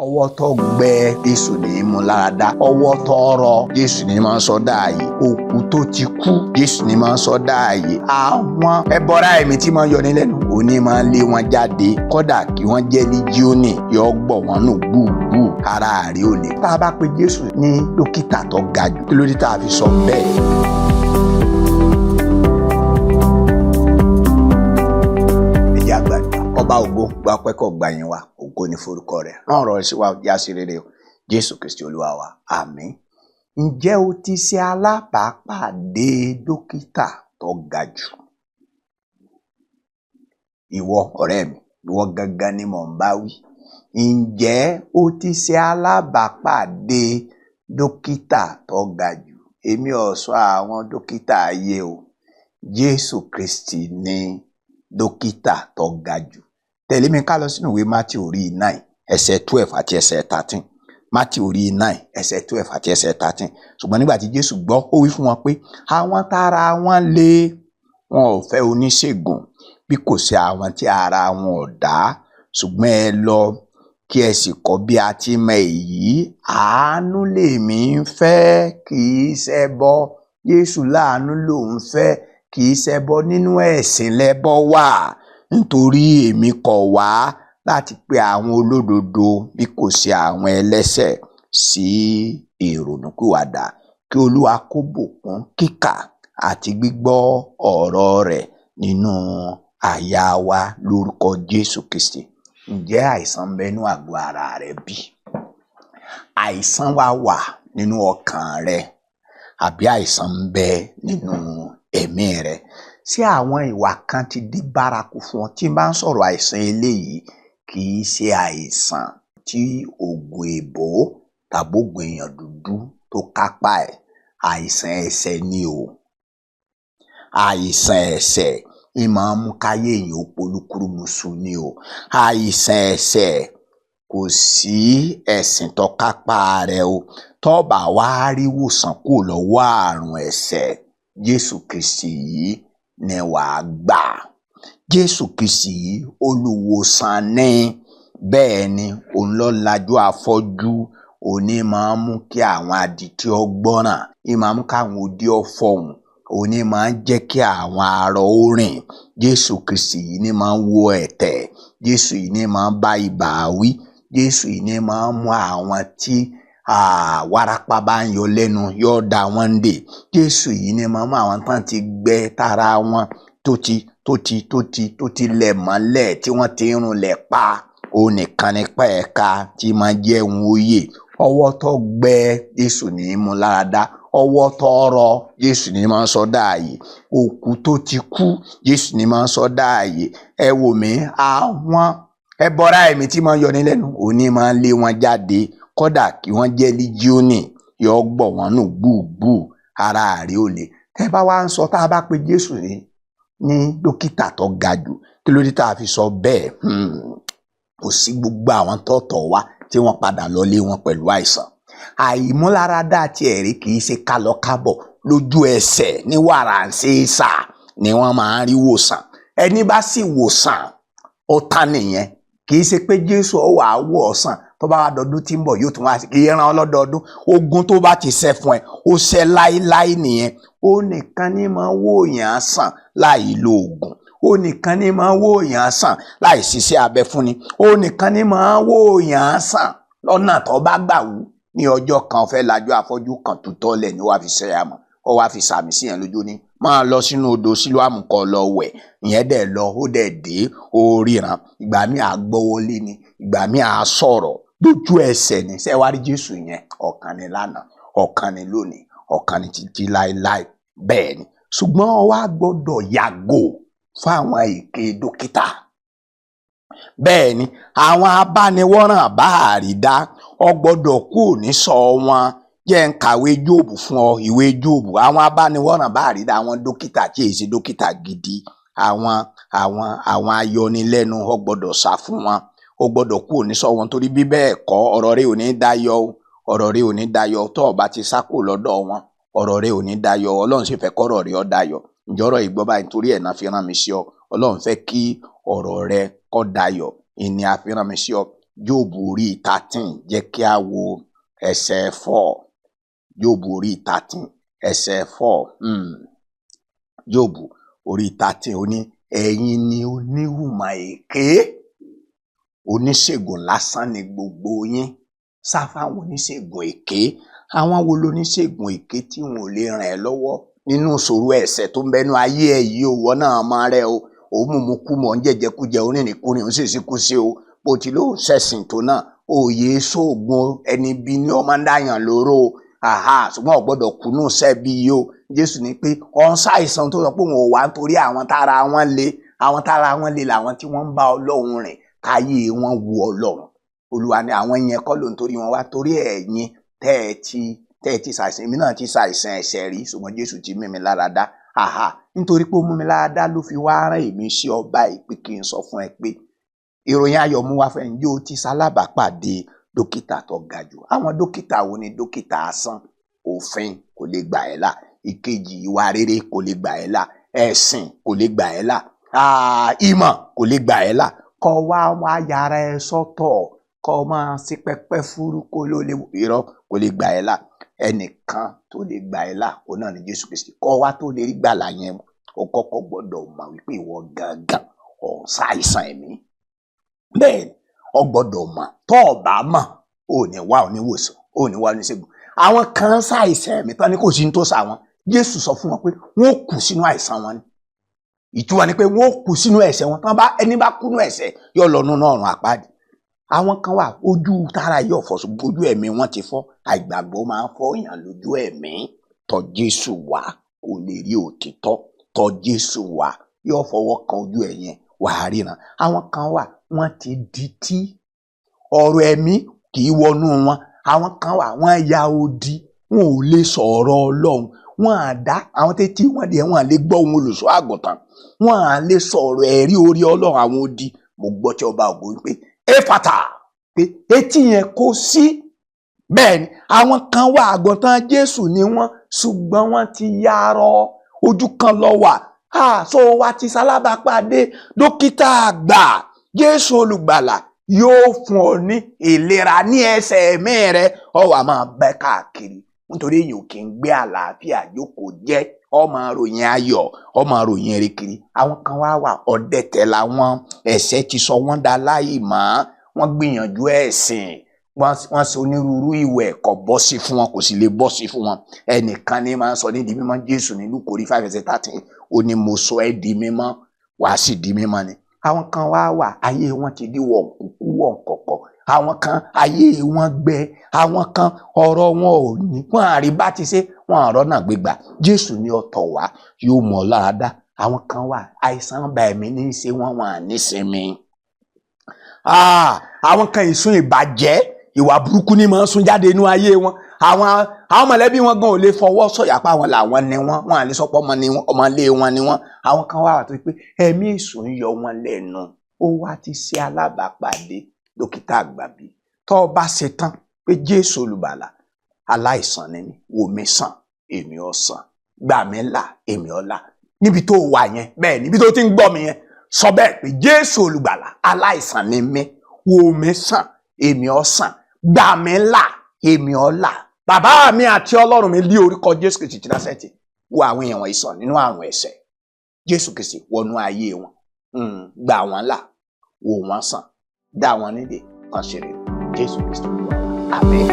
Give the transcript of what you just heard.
Ọwọ́ tó gbẹ, Jésù ní í mú láradá. Ọwọ́ tó rọ, Jésù ní máa ń sọ dáàyè. Òkú tó ti kú, Jésù ní máa ń sọ dáàyè. Àwọn ẹbọra ẹ̀mí tí máa ń yọni lẹ́nu, òní máa ń lé wọn jáde. Kódà kí wọ́n jẹ́ líjíọ́nì, yọ gbọ̀ wọ́n nù gbùgbù, ara rẹ̀ ò lè. Tá a bá pe Jésù ní dókítà tó ga jù, kí ló dé tá a fi sọ bẹ́ẹ̀? Ẹ jẹ́ a gbàdúrà. Ọba ògo, gba ọpẹ́ kó gbà yín wa. Ògo ní forúkọ rẹ̀. Rán ọ̀rọ̀ rẹ̀ sí wa, já sí rere o. Jésù Kristi Olúwa wa. Àmín. Ǹjẹ́ o ti ṣe alábàápàdé dókítà tó ga jù? Ìwọ ọ̀rẹ́ mi, ìwọ gangan ni mò ń bá wí. Ǹjẹ́ o ti ṣe alábàápàdé dókítà tó ga jù? Èmi ò sọ àwọn dókítà ayé o. Jésù Kristi ni dókítà tó ga jù. Tẹ̀lé mi ká lọ sínú ìwé Matthew orí 9, ẹsẹ̀ 12 àti ẹsẹ̀ 13. Matthew orí 9, ẹsẹ̀ 12 àti ẹsẹ̀ 13. Ṣùgbọ́n nígbà tí Jésù gbọ́, ó wí fún wọn pé àwọn tára wọn le, wọn ò fẹ́ oníṣègùn bí kò sí àwọn tí ara wọn ò dá. Ṣùgbọ́n ẹ lọ kí ẹ sì kọ́ bí a ti mọ èyí. Àánú lèmi ń fẹ́, kì í ṣẹbọ. Jésù láàánú lòun fẹ́, kì í ṣẹbọ. Nínú ẹ̀sìn lẹbọ wà. Nítorí èmi kọ̀ wá láti pe àwọn olódodo bí kò sí àwọn ẹlẹ́ṣẹ̀ sí ìrònúpìwàdà. Kí Olúwa kó bùkún kíkà àti gbígbọ́ ọ̀rọ̀ rẹ̀ nínú àyà wa lórúkọ Jésù Kristi. Ǹjẹ́ àìsàn ń bẹ nínú àgọ́ ara rẹ bí? Àìsàn wá wà nínú ọkàn rẹ, àbí àìsàn ń bẹ nínú ẹ̀mí rẹ? Ṣé àwọn ìwà kan ti di bárakú fún ọ? Tí n bá ń sọ̀rọ̀ àìsàn eléyìí, kì í ṣe àìsàn tí ògùn èbó tàbí ògùn èèyàn dúdú tó kápá ẹ̀. Àìsàn ẹ̀ṣẹ̀ ni o. Àìsàn ẹ̀ṣẹ̀ ń máa ń mú káyé èèyàn ó polúkúrúmuṣu ni o. Àìsàn ẹ̀ṣẹ̀, kò sí ẹ̀sìn tó kápá rẹ̀ o. Tó bá wá rí ìwòsàn kúrò lọ́wọ́ àrùn ẹ̀ṣẹ̀, Jésù Kristi yìí ni wàá gbà. Jésù Kristi yìí olùwòsàn ni. Bẹ́ẹ̀ ni, òun ló lajú afọ́jú, òní máa ń mú kí àwọn adití ó gbọ́ràn, í máa ń mú káwọn odi ó fọhùn, òní máa ń jẹ́ kí àwọn arọ ó rìn. Jésù Kristi yìí ni máa ń wo ẹ̀tẹ̀. Jésù yìí ni máa ń bá ibà wí. Jésù yìí ni máa ń mú àwọn tí wárápá bá ń yọ lẹ́nu, yóò dá wọn dè. Jésù yìí ni máa ń mú àwọn tán ti gbẹ tára wọn tó ti tó ti tó ti tó ti lẹ̀ mọ́lẹ̀, tí wọ́n ti ń runlẹ̀ pa. Òun nìkan ní pẹ̀ka tí máa jẹ́ òun oyè. Ọwọ́ tó gbẹ, Jésù ní í mú láradá. Ọwọ́ tó rọ, Jésù ní máa ń sọ dáàyè. Òkú tó ti kú, Jésù ní máa ń sọ dáàyè. Ẹ wò mí, àwọn ẹbọra ẹ̀mí tí máa ń yọni lẹ́nu, òní máa ń lé wọn jáde. Kódà kí wọ́n jẹ́ líjíọ́nì, yọ gbọ̀ wọ́n nù gbùgbù, ara rẹ̀ ò lè. Tẹ́ bá wá ń sọ tá a bá pe Jésù ní dókítà tó ga jù, kí ló dé tá a fi sọ bẹ́ẹ̀? Kò sí gbogbo àwọn tọ̀tọ̀ wá tí wọ́n padà lọ lé wọn pẹ̀lú àìsàn. Àìmúláradá tí ẹ̀rí kì í ṣe kálọkábọ̀, lójú ẹsẹ̀ ní wàràǹṣeṣà ni wọ́n máa ń rí wòsàn. Ẹni bá sì wòsàn, ó tán nìyẹn. Kì í ṣe pé Jésù ó wàá wò ọ́ sàn, tó bá wá dọdún tí ń bọ̀ yóò tún wá sí, kì í ràn ọ́ lọ́dọọdún. Ogun tó bá ti ṣẹ́ fún ẹ, ó ṣẹ́ láéláé nìyẹn. Ó nìkan ní máa wò yàn sàn láì lo oògùn. Ó nìkan ní máa wò yàn sàn láì ṣiṣẹ́ abẹ fúnni. Ó nìkan ní máa wò yàn sàn lọ́nà tó bá gbà wú. Ní ọjọ́ kan fẹ́ lajú afọ́jú kan tó tọ́lẹ̀ ní wàá fi ṣe àmọ́, ó wàá fi sàmì sí yẹn lójú ní máa lọ sínú odò Sílóámù kó lọ wẹ̀. Ìyẹn dẹ̀ lọ, ó dẹ̀ dé, ó ríran. Ìgbà míì á gbọ́wọ́lé ni, ìgbà míì á sọ̀rọ̀ lójú ẹsẹ̀ ni. Ṣé wàá rí Jésù yẹn? Ọ̀kan ni lánàá, ọ̀kan ni lónìí, ọ̀kan ni títí láéláé. Bẹ́ẹ̀ ni. Ṣùgbọ́n ó wá gbọ́dọ̀ yàgò fáwọn èké dókítà. Bẹ́ẹ̀ ni, àwọn abániwọ́ràn bá àrídá, ọ gbọ́dọ̀ kú ní sọ wọn. Jẹ́ ń kàwé Jóòbù fún ọ, ìwé Jóòbù. Àwọn abániwọ́ràn bá àrídá, àwọn dókítà tí èsì dókítà gidi, àwọn àwọn àwọn ayọnilẹ́nu, ọ gbọ́dọ̀ sá fún wọn. Ó gbọ́dọ̀ kú ní sọ wọn, torí bí bẹ́ẹ̀ kọ́, ọ̀rọ̀ rẹ ò ní dayọ̀ o. Ọ̀rọ̀ rẹ ò ní dayọ̀ tó o bá ti sá kúrò lọ́dọ̀ wọn. Ọ̀rọ̀ rẹ ò ní dayọ̀. Ọlọ́run sì fẹ́ kọ́rọ̀ rẹ ó dayọ̀. Ǹjẹ́ ọ̀rọ̀ ìgbọ́ báyìí, nítorí ẹ̀ náà fi rán mi sí ọ. Ọlọ́run fẹ́ kí ọ̀rọ̀ rẹ kó dayọ̀, ìní a fi rán mi sí ọ. Jóòbù orí 13, jẹ́ kí a wo ẹsẹ̀ 4. Jóòbù orí 13, ẹsẹ̀ 4. Jóòbù orí 13, ó ní, ẹ̀yin ni oníhùmà èké, oníṣègùn lásán ni gbogbo yín. Sá fáwọn oníṣègùn èké. Àwọn wo loníṣègùn èké tí wọn ò lè ràn ẹ́ lọ́wọ́ nínú ìṣòro ẹ̀ṣẹ̀ tó ń bẹnu ayé ẹ yìí o? Wọ́n náà máa rẹ o, òun mú kú mọ̀ ń jẹjẹkújẹ, onírìnkúrìn, ó sì sí kú sí o. Bó ti ló ṣẹ̀sìn tó náà, òye sóògùn ẹni bí ní ọmọ ń dáyàn lóró o. Àhà, ṣùgbọ́n ò gbọ́dọ̀ kùnú sẹ́bi yìí o. Jésù ní pé ọ̀n ṣàìsàn tó sọ pé òun ò wá nítorí àwọn tára wọn le. Àwọn tára wọn le làwọn tí wọ́n ń bá Ọlọ́run rìn, káyé wọn wu Ọlọ́run. Olúwa ni àwọn yẹn kọ́ ló ń torí wọn wá, torí ẹ̀yin tẹ́ ẹ ti ṣàìsàn. Èmi náà ti ṣàìsàn ẹ̀ṣẹ̀ rí, ṣùgbọ́n Jésù ti mú mi lára dá. Àhà, nítorí pé ó mú mi lára dá ló fi wá rán èmi sí ọba yìí pé kí n sọ fún ẹ pé ìròyìn ayọ̀ mú wá fẹ́. Ǹjẹ́ o ti ṣalábàápàdé dókítà tó ga jù? Àwọn dókítà wo ni dókítà asán? Òfin kò lè gbà ẹ́ là. Ìkejì, ìwà rere kò lè gbà ẹ́ là. Ẹ̀sìn kò lè gbà ẹ́ là. Ìmọ̀ kò lè gbà ẹ́ là. Kọ́ wá wá yàrá ẹ sọ́tọ̀, kọ́ máa sí pẹ́pẹ́ fúrú kó ló lè irọ́ kò lè gbà ẹ́ là. Ẹnìkan tó lè gbà ẹ́ là, òun náà ni Jésù Kristi. Kọ́ wá tó lè rí gbàlà yẹn, o kọ́kọ́ gbọ́dọ̀ mọ̀ wípé ìwọ gangan ò ń ṣàìsàn ẹ̀mí. Bẹ́ẹ̀ ni, o gbọ́dọ̀ mọ̀. Tó o bá mọ̀, ò ní wá oníwòsàn, ò ní wá oníṣègùn. Àwọn kan ṣàìsàn ẹ̀mí tán ni kò sí ní tó sà wọn. Jésù sọ fún wọn pé wọn ò kú sínú àìsàn wọn ni. Ìtumọ̀ ni pé wọn ò kú sínú ẹ̀ṣẹ̀ wọn. Tán bá ẹni bá kú nínú ẹ̀ṣẹ̀, yóò lọ nínú ọ̀run àpáàdì. Àwọn kan wà, ojú tara yóò fọ́, ṣùgbọ́n ojú ẹ̀mí wọn ti fọ́. Àìgbàgbọ́ máa ń fọ́ èèyàn lójú ẹ̀mí. Tọ̀ Jésù wá kó lè rí òtítọ́. Tọ̀ Jésù wá, yóò fọwọ́ kan ojú ẹ̀ yẹn, wàá ríran. Àwọn kan wà, wọ́n ti di tí ọ̀rọ̀ ẹ̀mí kì í wọnú wọn. Àwọn kan wà, wọ́n ya odi, wọn ò lè sọ̀rọ̀ Ọlọ́run. Wọn à dá àwọn tẹ́tí wọn dẹ̀, wọn à lè gbọ́ ohun olùṣọ́ àgùntàn, wọn à lè sọ̀rọ̀ ẹ̀rí orí Ọlọ́run. Àwọn odi. Mo gbọ́ tí ọba ògo wípé éfàtà, pé etí yẹn kò sí. Bẹ́ẹ̀ ni, àwọn kan wà, àgùntàn Jésù ni wọ́n, ṣùgbọ́n wọ́n ti yarọ, ojú kan lọ wà. So wa ti sálábàápàdé dókítà àgbà, Jésù olùgbàlà, yóò fún ọ ní ìlera ní ẹsẹ̀ ẹ̀mí rẹ. Ọ wà máa bẹ́ káàkiri, nítorí èèyàn ò kì í gbé àlàáfíà jókòó jẹ́. Ọ máa ròyìn ayọ̀, ọ máa ròyìn eré kiri. Àwọn kan wá wà, ọ̀dẹ̀tẹ̀ làwọn. Ẹ̀ṣẹ̀ ti sọ wọ́n da láì mọ́. Wọ́n gbìyànjú ẹ̀sìn, wọ́n ṣe onírúurú ìwẹ̀, kò bọ́ sí fún wọn, kò sì lè bọ́ sí fún wọn. Ẹnìkan ní máa ń sọ ní di mímọ́. Jésù ní Lúùkù orí 5 ẹsẹ̀ 13, ó ní, mo sọ ẹ́ di mímọ́, wàá sì di mímọ́ ni. Àwọn kan wá wà, ayé wọn ti di wọ̀nkúkú wọ̀nkọ̀kọ̀. Àwọn kan, ayé wọn gbẹ. Àwọn kan, ọ̀rọ̀ wọn ò ní wọn àrí bá ti ṣe, wọn àrọ́ náà gbégbà. Jésù ní ọ̀tọ̀ wá, yóò mọ̀ ọ́ lára dá. Àwọn kan wà, àìsàn bá ẹ̀mí ní í ṣe wọ́n, wọn à ní sinmi. Àwọn kan, ìsun ìbàjẹ́, ìwà burúkú ni máa ń sun jáde inú ayé wọn. Àwọn mọ̀lẹ́bí wọn gan ò lè fọwọ́ sọ̀yà pa àwọn làwọn ni wọ́n. Wọn à lè sọ pé ọmọ ni wọn, ọmọ ilé wọn ni wọ́n. Àwọn kan wà tó pé ẹ̀mí èṣù ń yọ wọn lẹ́nu. Ó wá ti ṣe alábàápàdé dókítà àgbàbí. Tó o bá ṣe tán pé Jésù olùgbàlà, aláìsàn ni mí, wò mí sàn, èmi ó sàn, gbà mí là, èmi ó là. Níbi tó wà yẹn, bẹ́ẹ̀ níbi tó ti ń gbọ́ mi yẹn, sọ bẹ́ẹ̀ pé, Jésù olùgbàlà, aláìsàn ni mí, wò mí sàn, èmi ó sàn, gbà mí là, èmi ó là. Bàbá mi àti Ọlọ́run mi, lé orúkọ Jésù Kristi ti Násárẹ́tì, wo àwọn èèyàn wọ̀nyí sàn nínú àrùn ẹ̀ṣẹ̀. Jésù Kristi, wọnú ayé wọn, gbà wọ́n là, wò wọ́n sàn, dá wọn nídè kan ṣeré. Jésù Kristi Olúwa wa, àmín.